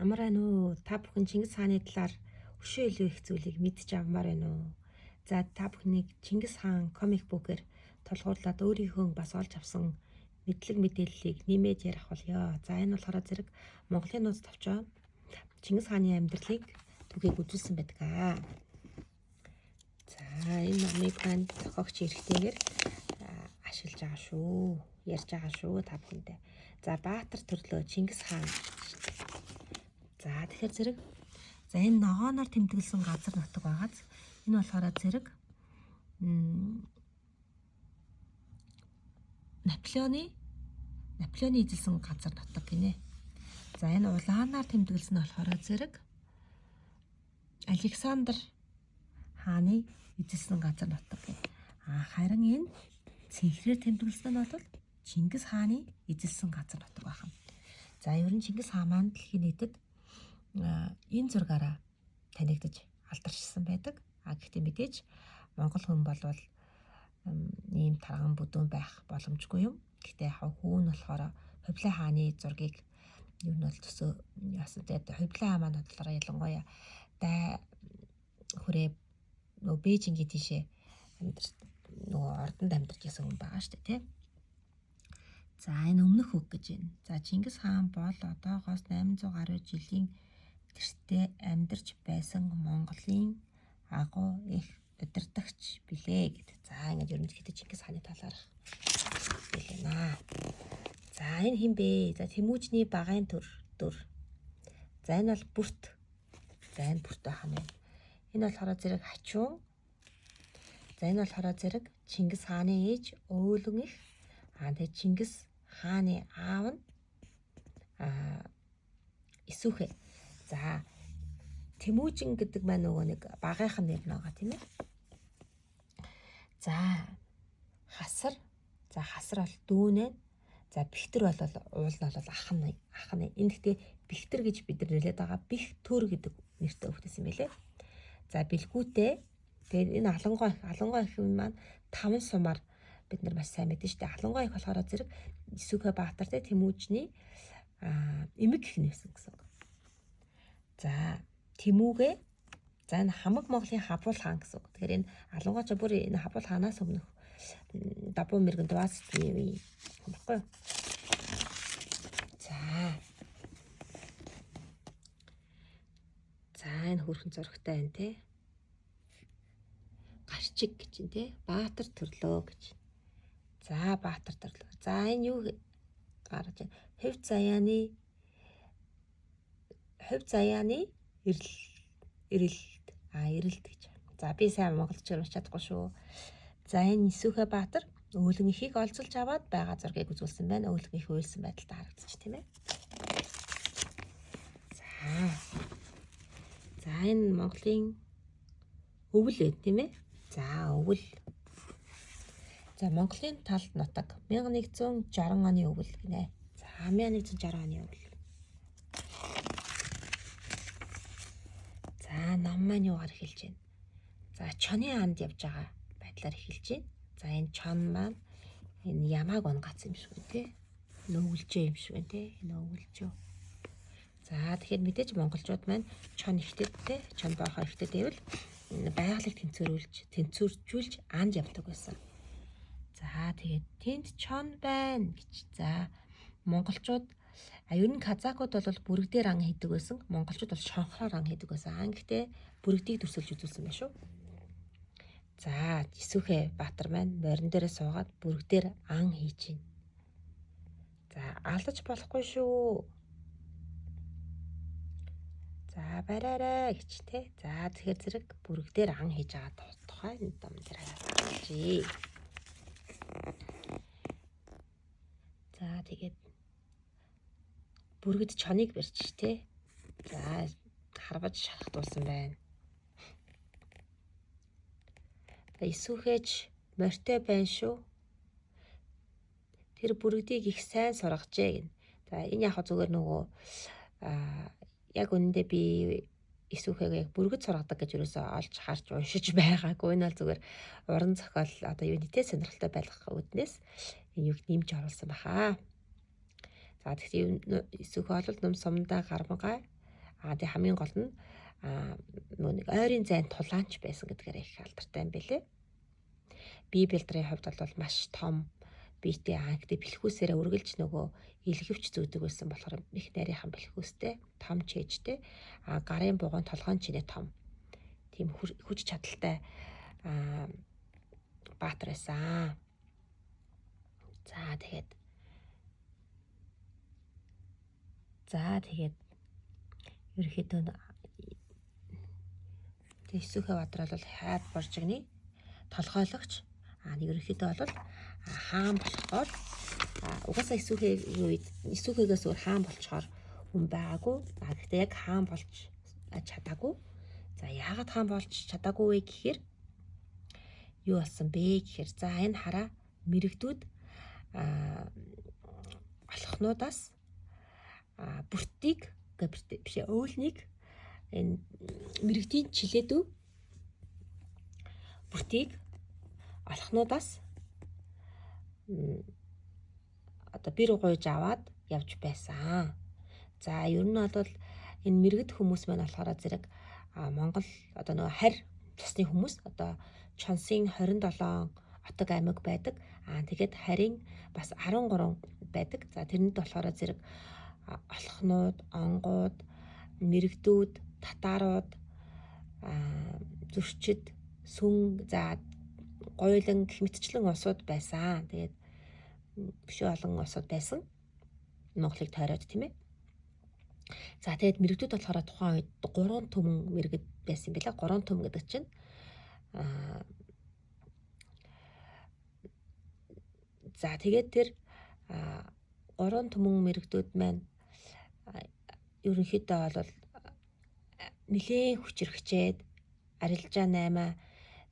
Амар байна уу? Та бүхэн Чингис хааны талаар өшөө илүү их зүйлийг мэдж авмаар байна уу? За та бүхнийг Чингис хаан comic book-ээр тулгуурлаад өөрийнхөө бас олж авсан мэдлэг мэдээллийг нэмээд ярих болёо. За энэ болохоор зэрэг Монголын нууц товчоо Чингис хааны амьдралыг түүхийг үзүүлсэн байдаг аа. За энэ номыг маань зохиогч эрхтэйгээр ашиглаж байгаа шүү. Ярьж байгаа шүү та бүхэндээ. За Баатар төрлөө Чингис хаан. За тэгэхээр зэрэг за энэ ногооноор тэмдэглэсэн газар нутаг байгааз энэ болохоор зэрэг Наполеоны эзэлсэн газар нутаг гинэ. За энэ улаанаар тэмдэглэсэн нь болохоор зэрэг Александр хааны эзэлсэн газар нутаг гэнэ. А харин энэ цэнхрээр тэмдэглэсэн нь бол Чингис хааны эзэлсэн газар нутаг байх юм. За ер нь Чингис хаан маань дэлхийн нийтэд энэ зургаараа танигдаж алдаршсан байдаг. А гэхдээ мэдээж монгол хүн болвол ийм тарган бүдүүн байх боломжгүй юм. Гэхдээ яг хүүн болохоор Хубилай хааны зургийг ер нь бол төсөө яасан. Тэгээд Хубилай хаан маань болохоор ялангуяа дай хүрээ нөгөө Бээжингийн тийшээ амьдар нөгөө ордонд амьдарч байсан хүн байгаа шүү дээ, тий. За энэ өмнөх үг гэж байна. За Чингис хаан бол одоогоос 800 гаруй жилийн тэртээ амьдарч байсан Монголын агуу их удирдагч билээ гэдэг. За ингээд ерөнхийдөө Чингис хааны талаарх билээ. За энэ хэн бэ? За Тэмүүжний багын төр дүр. За энэ бол бүрт. За энэ бүрт байх нь. Энэ болохоор зэрэг хачуун. За энэ болохоор зэрэг Чингис хааны ээж Өөлөн их. Аа тэгээ Чингис хааны аав нь Исүүхэ. За Тэмүүжин гэдэг маань нөгөө нэг багынх нь нэр нь байгаа тийм ээ. За хасар. За хасар бол дүүнэ. За бэхтэр бол уул нь бол ах нь ах нь. Энэ гэхдээ бэхтэр гэж бид нар нэрлэдэг байгаа. Бэх төр гэдэг нэртэй хөвгтэйсэн юм байлээ. За бэлгүүтэй. Тэгээд энэ Алангой их юм маань 5 сумаар бид нар маш сайн мэдэн шүү дээ. Алангой их болохоор зэрэг Исүүхэ Баатар те Тэмүүжний эмэг гэх нь байсан гэсэн үг. За Тэмүүгээ за энэ хамаг Монголын хабуул хаан гэсэн үг. Тэгэхээр энэ Алангой ч бүр энэ хабуул хаанаас өмнөх дабуу мэрэгэн дуаасны үе юм баггүй юу? За. За энэ хөөрхөн зурагтай байна те. Гарчиг гэж байна те. Баатар төрлөө гэж. За Баатар төрлөө. За энэ юу гарч байна? Хувь заяаны эрэлт. Эрэлт гэж. За би сайн монголчоор уншиж чадахгүй шүү. За энэ Исүүхэ Баатар Өөлөн ихийг олзолж аваад байгаа зургийг үзүүлсэн байна. Өөлөн их уйлсан байдалтай харагдчих тийм ээ. За. За энэ Монголын өвөл байд тийм ээ. За өвөл. За Монголын талд нутаг 1160 оны өвөл гинэ. За 1160 оны өвөл. За ном маань юугаар эхэлж байна? За чоны анд явж байгаа байдлаар эхэлж байна. За энэ чон маань энэ ямааг унгац юм шиг байна тий. Нөвлжөө юм шиг байна тий. Энэ өвлжөө. За тэгэхээр мэдээж монголчууд маань чон ихтэд тий, чон боохоо ихтэд байвал байгалыг тэнцвэржүүлж анд явдаг байсан. За тэгээд тэнд чон байна гэж. За монголчууд ер нь казакууд бол бүрэгдээр ан хийдэг байсан. Монголчууд бол шонхроор ан хийдэг байсан. Ан гэхдээ бүрэгдийг төсөлж үзүүлсэн байх шүү. За Исүүхэ Баатар маань морин дээрээ суугаад бүрэгдээр ан хийж байна. За алдаж болохгүй шүү. За бариарай гэж те. За тэгэхээр зэрэг бүрэгдээр ан хийж байгаа тухай энэ дом дээр хараад. За тэгээд бүргэд чоныг барьж те. За харваж шархтуулсан байна. За Исүүхэж морьтой байна шүү. Тэр бүргэдийг их сайн сургажээ гэнэ. За энэ яг зүгээр нөгөө яг үнэндээ би Исүүхээг яг бүргэд сургадаг гэж юусоо олж харж уншиж байгаагүй. Энэ бол зүгээр уран зохиол одоо юу нийтээ сонирхолтой байх үүднээс энэ юг нэмж оруулсан баха. За тэгэхээр Исүүхэ бол ном сумдаа гармагай Тэгээ хамгийн гол нь нөгөө нэг ойрын зайн тулаанч байсан гэдгээр их алдартай юм бэлээ. Бие бэлдрийн хувьд бол маш том биетэй, гэхдээ бэлхүүсээрээ үргэлж нөгөө илгэвч зүүдэг байсан болохоор их нарийнхан бэлхүүстэй, том чэжтэй, гарын бугуун толгойн чинээ том. Тийм хүч чадалтай баатар байсан. За тэгээд ерөнхийдөө Есүхэ Баатар бол хайр боржигны толгойлогч. Ерөнхийдөө бол хаан болохоор угаасаа Есүхэгийн үед Есүхэгээс өөр хаан болчоор хүн байгаагүй. Гэхдээ яг хаан болж чадаагүй. За яагаад хаан болж чадаагүй вэ гэхээр юу болсон бэ гэхээр за энэ хараа мэрэгдүүд олхнуудаас бүртийг биш өөлнийг энэ мэрэгдийн чилээдүү бүртийг олхнуудаас одоо бэр гуйж аваад явж байсан. За ер нь бол энэ мэрэгд хүмүүс маань болохоор зэрэг Монгол одоо нөгөө харь цусны хүмүүс одоо Чонсын 27 отог аймаг байдаг. Тэгээд харийн бас 13 байдаг. За тэрэнд болохоор зэрэг олхнууд, онгууд, мэрэгдүүд, татаарууд, зөрчид, сүн, за гуйлан гэх мэтчлэн улсууд байсан. Тэгээд бишүү олон улсууд байсан. Монголыг тойроод тийм ээ. За тэгээд мэрэгдүүд болохоор тухайн үед 3 түмэн мэрэгд байсан юм билээ. 3 түмэн гэдэг чинь за тэгээд тэр 3 түмэн мэрэгдүүд маань ерөнхийдөө бол нэлээд хүчрхчээд арилжаа 8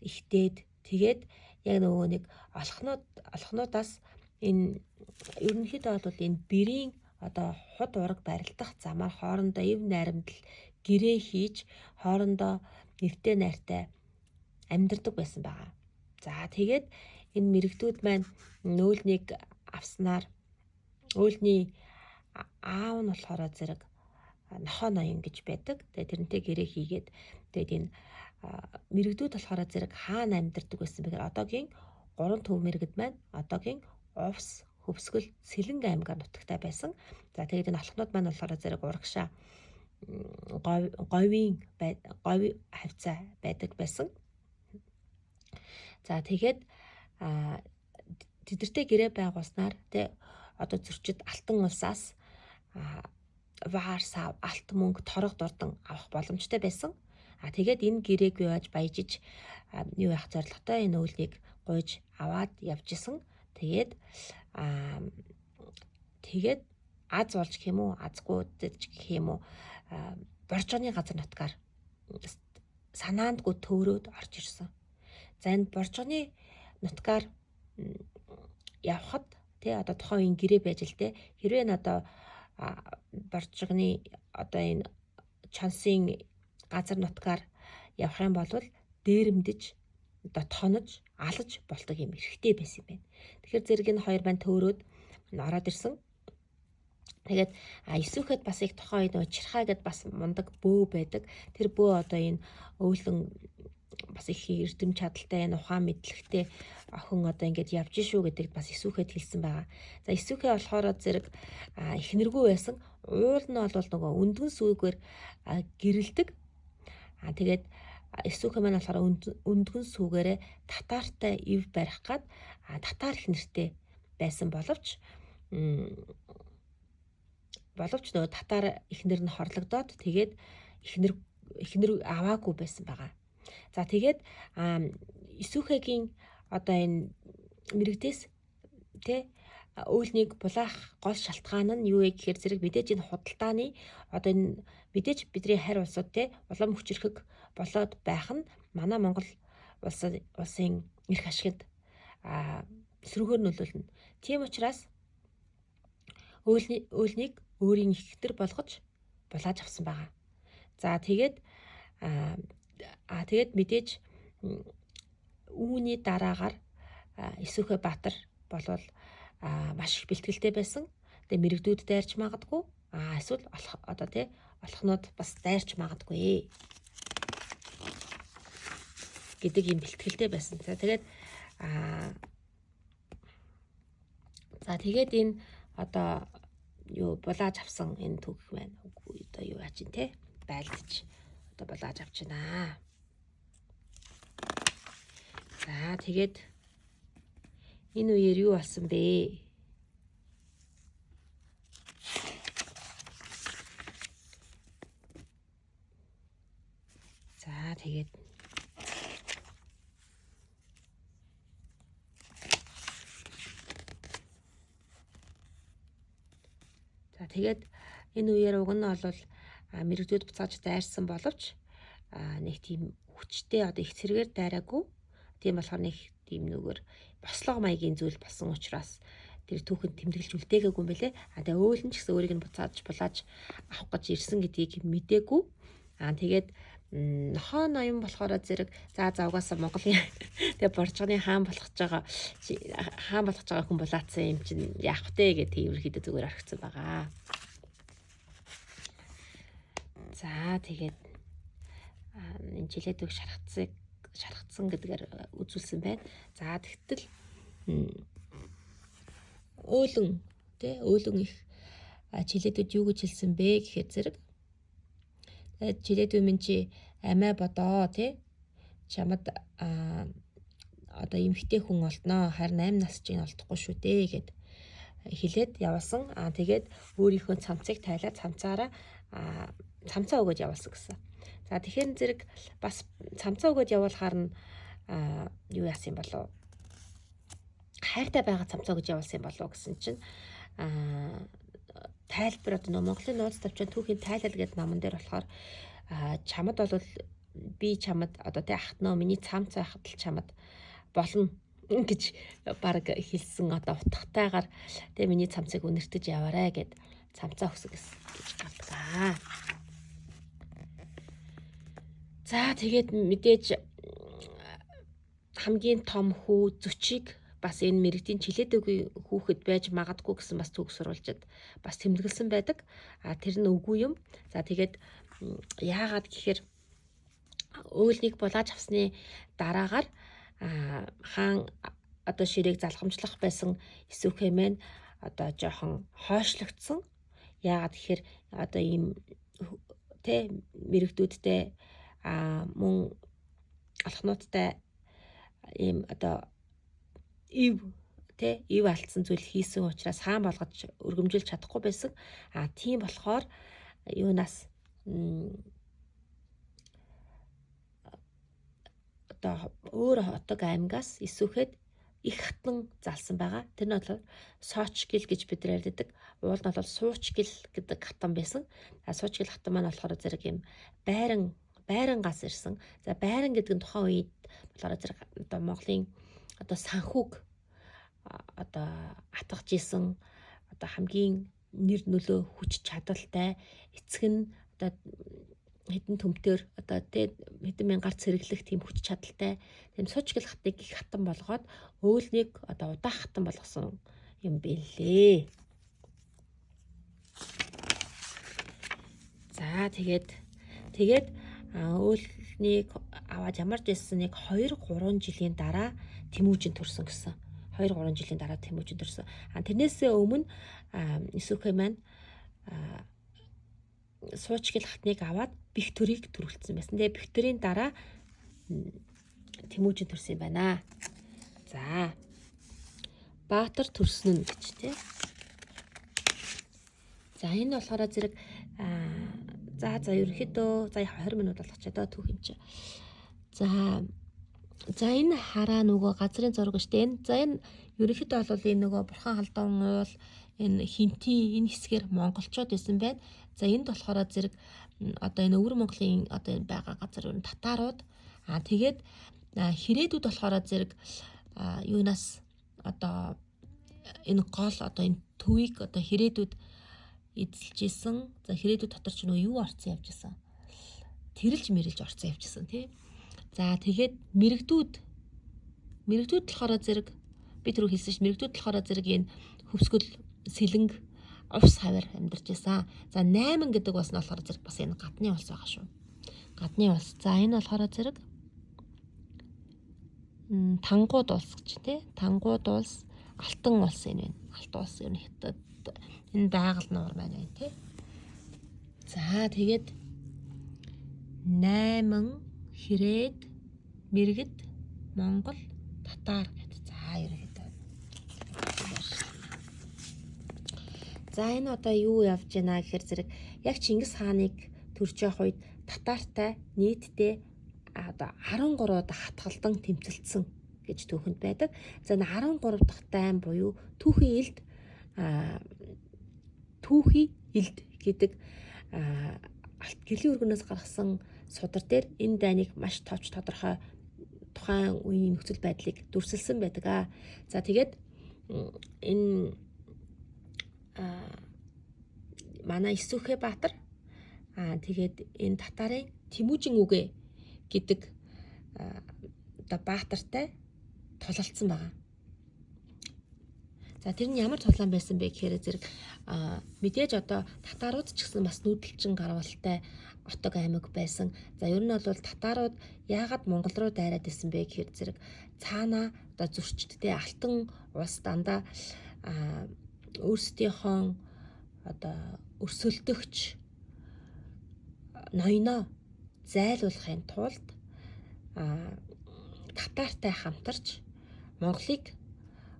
ихтээд тэгээд яг нөгөө нэг олхнуудаас энэ ерөнхийдөө бол энэ бэрийн одоо худ ураг барилдах замаар хоорондоо эв найрамдал гэрээ хийж хоорондоо нэвтэй найртай амьдардаг байсан байгаа. За тэгээд энэ мэрэгдүүд маань нөөлнийг авснаар өөлний аав нь болохоор зэрэг нохоо ноён гэж байдаг. Тэгээд тэрнтэй гэрээ хийгээд тэгээд энэ мэрэгдүүд болохоор зэрэг хаана амьдардаг байсан бэ гэхээр одоогийн 3 төв мэрэгд маань одоогийн Увс, Хөвсгөл, Сэлэнг аймгаар нутагтай байсан. За тэгээд энэ олхнууд маань болохоор зэрэг урагшаа говийн говь хавцаа байдаг байсан. За тэгээд тэдэртэй гэрээ байгуулснаар тэ одоо зөрчид Алтан улсаас ваар сав, алт мөнгө, торог дурдан авах боломжтой байсан. Тэгээд энэ гэрээг яаж баяжиж юу яах зорилготой энэ үүлийг гуйж аваад явж исэн. Тэгээд тэгээд аз болж гэх юм уу, азгүй гэх юм уу, боржооны газар нутгаар санаандгүй төөрөөд орж ирсэн. За энэ боржооны нутгаар явхад тий одоо тухайн үеийн гэрээ байж л тий хэрвээ н одоо боржигны одоо энэ чонсын газар нутгаар явах юм бол дээрэмдэж одоо тонож алаж болдог юм эрхтэй байсан юм байна. Тэгэхээр зэрэг энэ хоёр маань төөрөөд ороод ирсэн. Тэгээд Есүхэд бас их тухайн үед нөгөө чирхаа гэд бас мундаг бөө байдаг. Тэр бөө одоо энэ өөлөн бас их эрдэм чадaltaй, энэ ухаан мэдлэгтэй охин одоо ингээд явж шүү гэдэгт бас Есүхэд хэлсэн байгаа. За Есүхэ болохоор зэрэг эхнэргүй байсан. Уул нь бол нөгөө өндгөн сүүгээр гэрэлдэг. Тэгээд Есүхэ маань болохоор өндгөн сүүгээрээ татаартай ив барих гад татаар эхнэртэй байсан боловч нөгөө татаар эхнэр нь хорлогдоод тэгээд эхнэр аваагүй байсан байгаа. За тэгээд Есүхэгийн одоо энэ мэрэгдээс тэ өөлнийг булаах гол шалтгаан нь юу вэ гэхээр зэрэг мэдээж энэ худалдааны одоо энэ мэдээж бидний харь улсууд тэ улам хүчирхэг болоод байх нь манай Монгол улсын эрх ашигт сөргөөр нөлөөлнө. Тийм учраас өөлнийг өөрийн ихтер болгож булааж авсан байгаа. За тэгээд тэгээд мэдээж үүний дараагаар Есүхэ Баатар болвол маш их бэлтгэлтэй байсан. Тэгээ мэрэгдүүд дайрч магадгүй. Эсвэл одоо тий олхнууд бас дайрч магадгүй гэдэг юм бэлтгэлтэй байсан. За тэгээд за тэгээд энэ одоо юу булааж авсан энэ түүх маань одоо юу ааж ин те байлдаж одоо булааж авч байна. За тэгээд энэ үеэр юу болсон бэ? За тэгээд за тэгээд энэ үеэр уг нь бол мэрэгдүүд буцааж дайрсан боловч нэг тийм хүчтэй одоо их цэргээр дайраагүй. Тийм болохоор нэг тийм нүгэр бослого маягийн зүйл болсон учраас тэр түүхэнд тэмдэглэж үлдээгээгүй юм бэлээ. А тэгээ өөл нь ч гэсэн өөрийг нь буцааж булааж авах гэж ирсэн гэдгийг мдээгүй. А тэгээд нохоо ноён болохоор зэрэг за за угаасаа Монголын тэгээ боржгоны хаан болох гэж байгаа хүн булаацсан юм чинь яах вэ гэх тийм ерөөхдөө зүгээр орхисон байгаа. За тэгээд энэ жилээдүг шархацсан гэдгээр үзүүлсэн байна. За тэгтэл өөлөн тий өөлөн их жилээдүүд юу гэж хэлсэн бэ гэхээр зэрэг жилээдүү минь чи амиа бодоо тий чамд одоо эмэгтэй хүн олдноо харин 8 нас чинь олдохгүй шүү дээ гэд хэлээд явуулсан. Аа тэгээд өөрийнхөө цамцыг тайлаад цамцаараа цамцаа өгөөд явуулсан гэсэн. За тэгэхээр зэрэг бас цамцаа өгөөд явуулахаар нь юу яасан юм болов? Хайртай байгаа цамцаа өгж явуулсан юм болов гэсэн чинь тайлбар одоо нөө Монголын нууц тавчан түүхийн тайлал гэдэг номон дээр болохоор чамд бол би чамд одоо тэ ахтнаа миний цамц байхад л чамд болно гэж баг хэлсэн одоо утгатайгаар тэ миний цамцыг үнэртэж яваарэ гэд цамцаа өгсөн гэж гардаг. За тэгээд мэдээж хамгийн том хүү Зүчиг бас энэ мэрэгдийн чилээдүгийн хүүхэд байж магадгүй гэсэн бас түүх сурвалжид бас тэмдэглэсэн байдаг. А тэр нь үгүй юм. За тэгээд яагаад гэхээр өөлнийг булааж авсны дараагаар хаан одоо ширээг залхамжлах байсан эсүүхээ маань одоо жоохон хойшлогдсон. Яагаад гэхээр одоо ийм тэ мэрэгдүүдтэй мөн олхнуудтай ийм одоо ив тэ ив алдсан зүйл хийсэн учраас хаан болгож өргөмжилж чадахгүй байсан. А тийм болохоор юунаас одоо өөр хотог аймгаас эсүүхэд их хатан залсан байгаа. Тэр нь бол Соочгил гэж бид нар ярьдаг. Уул нь бол Суучгил гэдэг хатан байсан. А Суучгил хатан маань болохоор зэрэг юм байрангаас ирсэн. За байран гэдэг нь тухайн үед болохоор зэрэг одоо Монголын одоо санхүүг одоо атгаж исэн одоо хамгийн нэр нөлөө хүч чадалтай эцэг нь одоо хэдэн төмтөр одоо тэ хэдэн мянгаар цэрэглэх тийм хүч чадалтай тийм Суучгил хатыг их хатан болгоод өөлнийг одоо удаах хатан болгосон юм бэлээ. За тэгээд өөлнийг аваад ямар ч байсан нэг 2-3 жилийн дараа Тэмүүжин төрсөн гэсэн. 2-3 жилийн дараа Тэмүүжин төрсөн. А тэрнээсээ өмнө эсүүхээ маань Суучгил хатныг аваад бих төрийг төрүүлсэн байсан. Тэгээ бих төрийн дараа Тэмүүжин төрсөн юм байна. За Баатар төрсөн нь гэж тий. За энэ болохоор зэрэг за ерөнхийдөө за 20 минут болгочихъя доо түүх юм чи. За энэ хараа нөгөө газрын зураг шүү дээ. Энэ за энэ ерөнхийдөө бол энэ нөгөө Бурхан халдун уул энэ хинтийн энэ хэсгээр монголчууд байсан байна. За энд болохоор зэрэг одоо энэ өвөр Монголын одоо энэ байгаа газар ер нь татарууд. Аа тэгээд хэрээдүүд болохоор зэрэг юунаас одоо энэ гол одоо энэ төвийг одоо хэрээдүүд эзэлж исэн. За хэрээдүүд дотор ч нөгөө юу орцсон явж исэн. Тэрэлж мэрэлж орцсон явж исэн тий. За тэгээд мэрэгдүүд болохоор зэрэг би түрүү хэлсэн ш мэрэгдүүд болохоор зэрэг энэ хөвсгөл сэлэнг Увс хавар амьдарч байсан. За 8 гэдэг улс нь болохоор зэрэг бас энэ гадны улс байгаа шүү. Гадны улс. За энэ болохоор зэрэг Тангууд улс гэж тий. Тангууд улс, Алтан улс энэ байна. Алтан улс ер нь хятад энэ байгаль нуур маань байна тий. За тэгээд 8 хэрээд мэргэд Монгол татар гэд. За ерөнхийдөө. За энэ одоо юу явж байна гэхээр зэрэг яг Чингис хааныг төрж явах үед татартай нийтдээ одоо 13 удаа хатгалдан тэмцэлдсэн гэж түүхэнд байдаг. За энэ 13 дахь дайн буюу түүхийн элд түүхий элд гэдэг алт гэрлийн өргөнөөс гаргасан судар дээр энэ дайныг маш товч тодорхой тухайн үеийн нөхцөл байдлыг дүрсэлсэн байдаг. За тэгээд энэ манай Исүхэ Баатар тэгээд энэ татарын Тэмүжин үгэ гэдэг одоо баатартай тулалдсан байгаа. За тэр нь ямар тулаан байсан бэ гэхээр зэрэг мэдээж одоо татарууд ч гэсэн бас нүүдэлчин гарвалтай отог аймаг байсан. За ер нь бол татарууд яагаад Монгол руу дайраад исэн бэ гэхээр зэрэг цаанаа одоо зөрчилдтэй алтан улс дандаа өөрсдийнхөө одоо өрсөлдөгч ноёноо зайлуулахын тулд татартай хамтарч Монголыг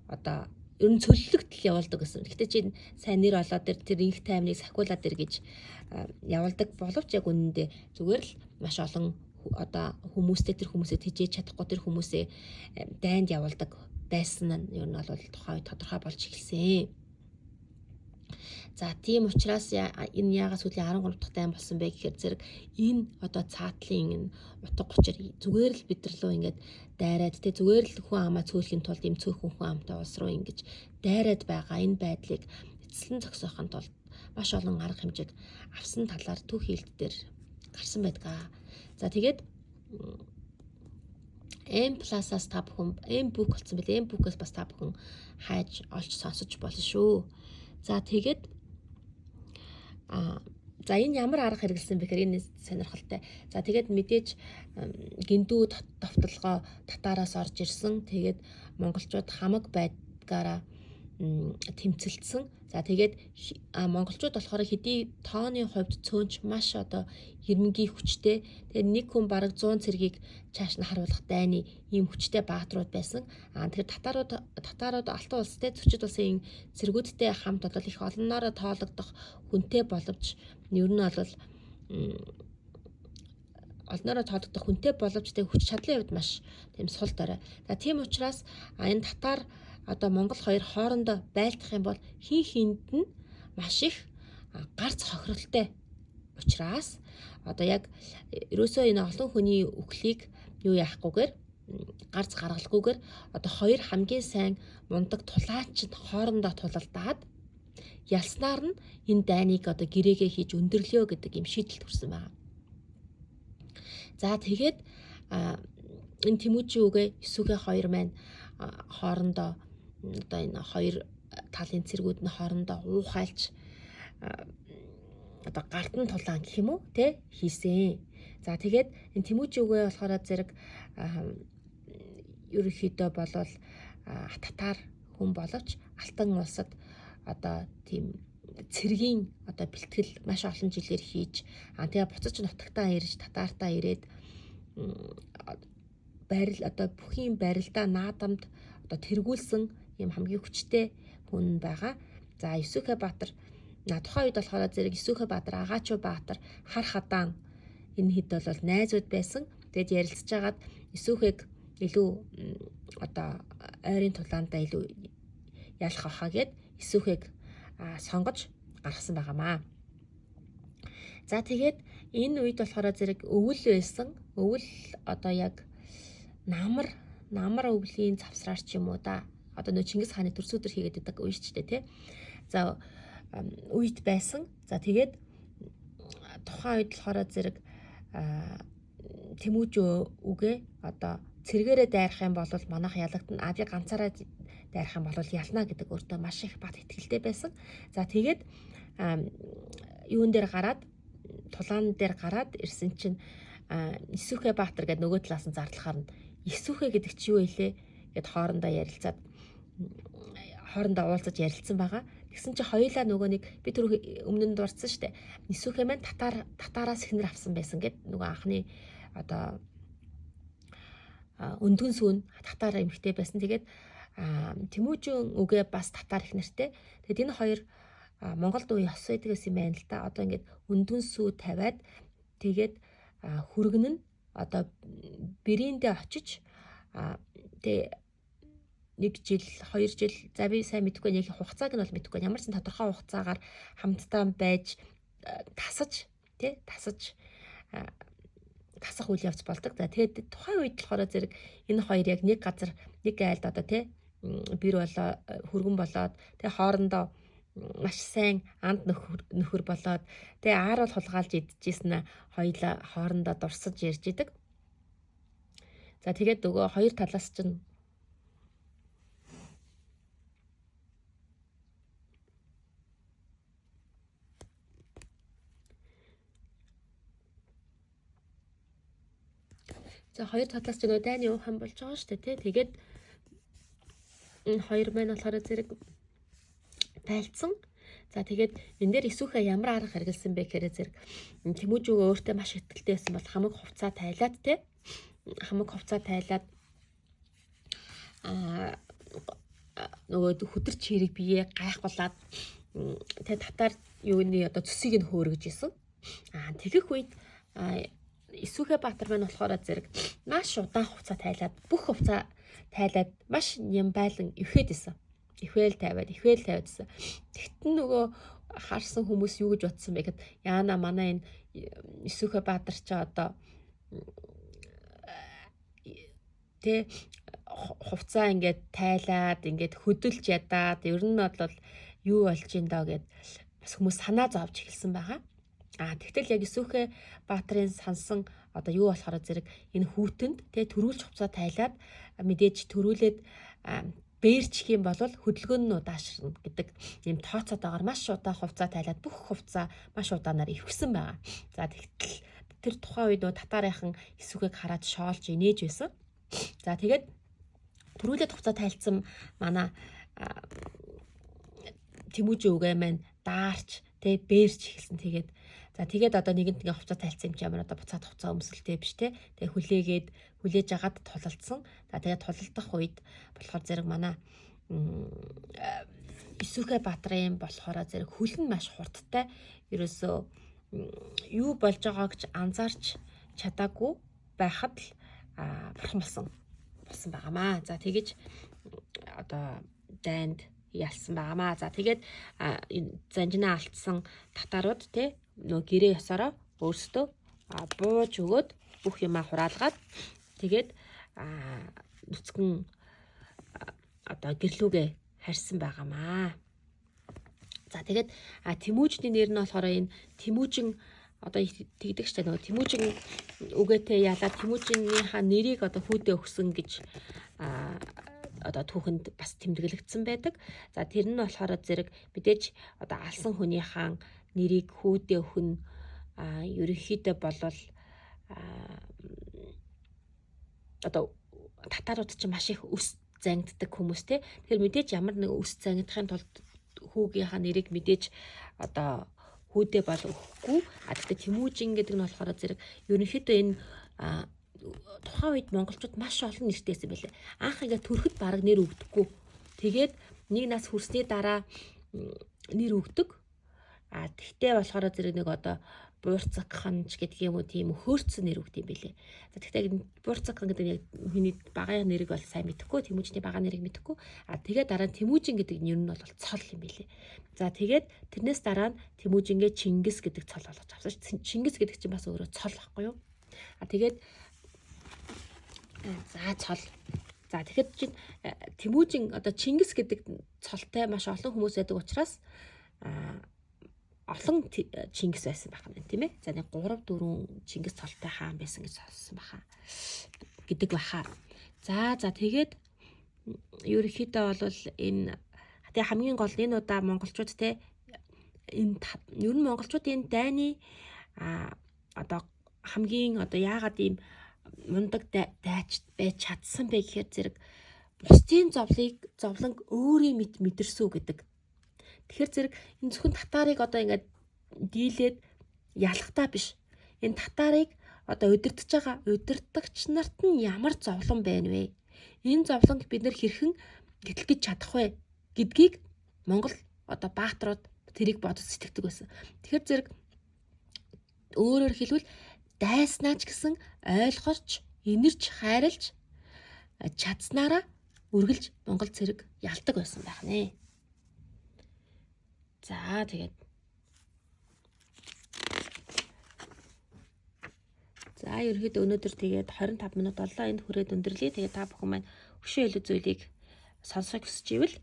одоо ер нь цөллөгдөл явуулдаг гэсэн. Гэтэ чи сайн нэр олоод ир тэр инх таймныг сахиулаад ир гэж явуулдаг боловч яг үнэндээ зүгээр л маш олон одоо хүмүүстэй тэр хүмүүсээ тэжээж чадахгүй тэр хүмүүсээ дайнд явуулдаг байсан нь ер нь бол тухайн үед тодорхой болж эхэлсэн. За тийм учраас энэ яагаад сүүлийн 13 дахь дайн болсон бэ гэхээр зэрэг энэ одоо цаатлын энэ утга учир зүгээр л бид нар лөө ингээд дайраад те зүгээр л хүн амаа цөөлхийн тулд ийм цөөхөн хүн амтай улс руу ингэж дайраад байгаа энэ байдлыг эцэслэн зогсоохын тулд маш олон арга хэмжээг авсан талаар түүх хэлт дээр гарсан байдаг. За тэгээд M Plus-аас та бүхэн M Book болсон бэл M Book-аас бас та бүхэн хайж олж сонсож болно шүү. За тэгээд за энэ ямар арга хэрэглэсэн бэ гэхээр энэ сонирхолтой. За тэгээд мэдээж гиндүү довтолгоо татаараас орж ирсэн. Тэгээд монголчууд хамаг байдгаараа тэмцэлдсэн. За тэгээд монголчууд болохоор хэдий тооны хувьд цөөнч маш одоо хэрмэнгийн хүчтэй. Тэгээд нэг хүн бараг 100 цэргийг чааш нь харуулах дайны ийм хүчтэй бааtruуд байсан. Тэгэхээр татарууд алтан улстай зөрчид улсын цэргүүдтэй хамт бол их олноороо тоологдох хүнтэй боловч ер нь бол олноороо тоологдох хүнтэй боловч тэг хүч чадлын хувьд маш тийм сул дорой. За тийм учраас энэ татар одоо Монгол хоёр хоорондоо байлдах юм бол хин хинд нь маш их гарц хохиролтой учраас одоо яг ерөөсөө энэ олон хүний үхлийг юу яахгүйгээр гарц гаргалгүйгээр одоо хоёр хамгийн сайн мундаг тулаачид хоорондоо тулалдаад ялснаар нь энэ дайныг одоо гэрээгээ хийж өндөрлөё гэдэг юм шийдэлд хүрсэн байна. За тэгээд энэ Тэмүжин үгээ Есүгэ хоёр маань хоорондоо одоо энэ хоёр талын цэргүүд нь хоорондоо уухайлж одоо гардан тулаан гэх юм уу те хийсэн. За тэгээд энэ Тэмүжин үгээ болохоор зэрэг ерөнхийдөө болвол татар хүн боловч алтан улсад одоо тийм цэргийн одоо бэлтгэл маш олон жилээр хийж тэгээ буцаж нутагтаа ирж татаартаа ирээд барил одоо бүхийн барилдаа наадамд одоо тэргүүлсэн ийм хамгийн хүчтэй хүн байгаа. За Есүхэ Баатар тухайн үед болохоор зэрэг Есүхэ Баатар, Агаачуу Баатар, Хар Хадаан энэ хэд бол найзууд байсан. Тэгэд ярилцж хагаад Есүхэг илүү одоо ойрын тулаандаа илүү ялах байхаа гэд Есүхэг сонгож гаргасан байгаамаа. За тэгээд энэ үед болохоор зэрэг өвөл байсан. Өвөл одоо яг намар өвлийн завсраар ч юм уу да. Одоо нөө Чингис хааны төрс өдөр хийгээд байдаг үе шүү дээ тий. За үед байсан. За тэгээд тухайн үед болохоор зэрэг Тэмүжин үгээ одоо цэргээрээ дайрах юм бол манайх ялагдана. А би ганцаараа дайрах юм бол ялна гэдэг өөртөө маш их бат итгэлтэй байсан. За тэгээд юун дээр гараад тулаан дээр гараад ирсэн чинь Есүхэ Баатар гэдэг нөгөө талаас нь зарлахаар нь Есүхэ гэдэг чи юу илээ гэд хоорондоо ярилцаад хоорондоо уулзаж ярилцсан байгаа. Тэгсэн чи хоёулаа нөгөө нэг би түрүү өмнө нь дурдсан шүү дээ. Есүхэ маань татаараас эхнэр авсан байсан гэд нөгөө анхны одоо өндгөн сүүн татаар эмэгтэй байсан. Тэгээд Тэмүүжин үгээ бас татаар эхнэртэй. Тэгээд энэ хоёр Монголд үе ёс байдаг гэсэн юм байна л да. Одоо ингээд өндгөн сүү тавиад тэгээд хүргэн нь одоо бэрээндээ очиж тэг 1 жил, 2 жил за би сайн мэдэхгүй яг хугацааг нь бол мэдэхгүй. Ямар ч тодорхой хугацаагаар хамтдаа байж тасаж тий тасаж тасах үйл явц болдог. За тэгээд тухайн үед болохоор зэрэг энэ хоёр яг нэг газар нэг айлд одоо тий бэр болоо хүргэн болоод тий хоорондоо маш сайн анд нөхөр болоод тий аар бол хулгайлж идчихсэн хоёлаа хоорондоо дурсаж ярьж идэг. За тэгээд нөгөө хоёр талаас чинь за хоёр талаас чинь нөгөө дайны уухан болж байгаа шүү дээ тий. Тэгээд энэ хоёр маань болохоор зэрэг байлцсан. За тэгээд энэ дээр Есүхэ ямар арга хэрэгэлсэн бэ гэхээр зэрэг Тэмүүжүг өөртөө маш ихтэй байсан бол хамаг хувцаа тайлаад те хамаг хувцаа тайлаад нөгөө хүдэрч хэрэг бие гайхуулаад тэ татаар юуны одоо цөсийг нь хөөргөж исэн. Тэгэх үед Есүхэ Баатар маань болохоор зэрэг маш удаан хувцаа тайлаад бүх хувцаа тайлаад маш нямбайлан эвхэд исэн. Эвхэл тавиад, эвхэл тавиадсэн. Тэгтэн нөгөө харсан хүмүүс юу гэж бодсон бэ гэхэд яана манай энэ Есүхэ Баатар чи одоо тэ хувцаа ингээд тайлаад ингээд хөдөлж ядаад ер нь бол юу болж ин доо гэд бас хүмүүс санаа зовж эхэлсэн байгаа. Тэгтэл яг Есүхэ Баатрын сансан одоо юу болохоор зэрэг энэ хүүтэнд тэ төрүүлж хувцаа тайлаад мэдээж төрүүлээд бээрчих юм бол хөдөлгөөн нь удаашрна гэдэг ийм тооцоотойгоор маш удаан хувцаа тайлаад бүх хувцаа маш удаанаар эвхсэн байгаа. За тэгтэл тэр тухайн үед нөө татаарынхан Есүхийг хараад шоолж инээж байсан. За тэгээд төрүүлээд хувцаа тайлцсан манай Тэмүүжин үгээ маань даарч тэ бээрч эхэлсэн. Тэгээд за тэгээд одоо нэгэнт ингээ хувцаа тайлцсан юм чи ямар одоо буцаад хувцаа өмсөлтэй биш тэ. Тэгээ хүлээгээд хүлээж агаад тулалдсан. За тэгээд тулалдах үед болохоор зэрэг манай Есүхэ Баатрын болохоор зэрэг хөл нь маш хурдтай. Ерөөсөө юу болж байгааг ч анзаарч чадаагүй байхад л бурхан болсон байгаамаа. За тэгэж одоо дайнд ялсан байгаамаа. За тэгээд занжинаа алдсан татаарууд те нөө гэрээ ёсороо өөрсдөө бууж өгөөд бүх юмаа хураалгаад тэгээд нүцгэн одоо гэрлүүгээ харьсан байгаамаа. За тэгээд Тэмүүжний нэр нь болохоор энэ Тэмүүжин одоо тэгдэг штэ нөгөө Тэмүүжин үгээтэй ялаад Тэмүүжинийхаа нэрийг одоо хүүдээ өгсөн гэж одоо түүхэнд бас тэмдэглэгдсэн байдаг. За тэр нь болохоор зэрэг мэдээж одоо алсан хүнийхээ нэрийг хүүдээ өгөх нь ерөнхийдөө болвол одоо татаарууд чинь маш их өс зангиддаг хүмүүс те. Тэгэхээр мэдээж ямар нэг өс зангидахын тулд хүүгийнхаа нэрийг мэдээж одоо хүүдээ бол өгөхгүй. Гэхдээ Тэмүүжин гэдэг нь болохоор зэрэг ерөнхийдөө энэ тухайн үед монголчууд маш олон нэртэй байсан байлээ. Анх ингээд төрөхөд бараг нэр өгдөггүй. Тэгээд нэг нас хүрсний дараа нэр өгдөг. Тэгтээ болохоор зэрэг нэг одоо буурцаг ханж гэдэг юм уу тийм хөөрцөн нэр өгд юм бэлээ. За тэгтээ буурцаг хан гэдэг нь яг миний багын нэрийг бол сайн мэдэхгүй, Тэмүүжний бага нэрийг мэдэхгүй. Тэгээ дараа нь Тэмүүжин гэдэг нэр нь бол цол юм бэлээ. За тэгээд тэрнээс дараа нь Тэмүүжингээ Чингис гэдэг цол болгож авсан. Чингис гэдэг чинь бас өөрөө цол байхгүй юу? Тэгээд за цол. За тэгэхэд чинь Тэмүүжин одоо Чингис гэдэг цолтой маш олон хүмүүс байдаг учраас олон Чингис байсан байх нь тийм ээ. За нэг 3 4 Чингис цолтой хаан байсан гэж сонссон баха гэдэг баха. За тэгээд Ерөнхийдөө бол энэ тэгээ хамгийн гол нь энэ удаа монголчууд те энэ ер нь монголчуудын дайны одоо хамгийн одоо яагаад ийм мундаг дайч байж чадсан бэ гэхээр зэрэг бусдын зовлыг зовлонг өөрийн мэд мэдэрсүү гэдэг. Тэгэхээр зэрэг энэ зөвхөн татарыг одоо ингээд дийлээд ялахтаа биш. Энэ татарыг одоо удирдах байгаа удирдагч нарт нь ямар зовлон байна вэ? Энэ зовлонг бид нэр хэрхэн гэтлгэж чадах вэ гэдгийг Монгол одоо баатрууд тэрийг бодож сэтгэдэг байсан. Тэгэхээр зэрэг өөрөөр хэлбэл дайснаач гэсэн ойлгорч, инэрч, хайрлж чадсанараа үргэлж Монгол цэрэг ялдаг байсан байх нэ. За тэгээд за ерөөхдөө өнөөдөр тэгээд 25 минут боллоо. Энд хүрээд өндөрлөе. Тэгээд та бүхэн маань өшөө илүү зүйлийг сонсохыг хүсэж ивэл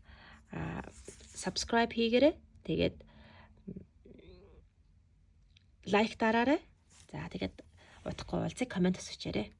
subscribe хийгээрэй. Тэгээд лайк дараарай. За тэгээд удахгүй уулзъя, комент өсгөчээрэй.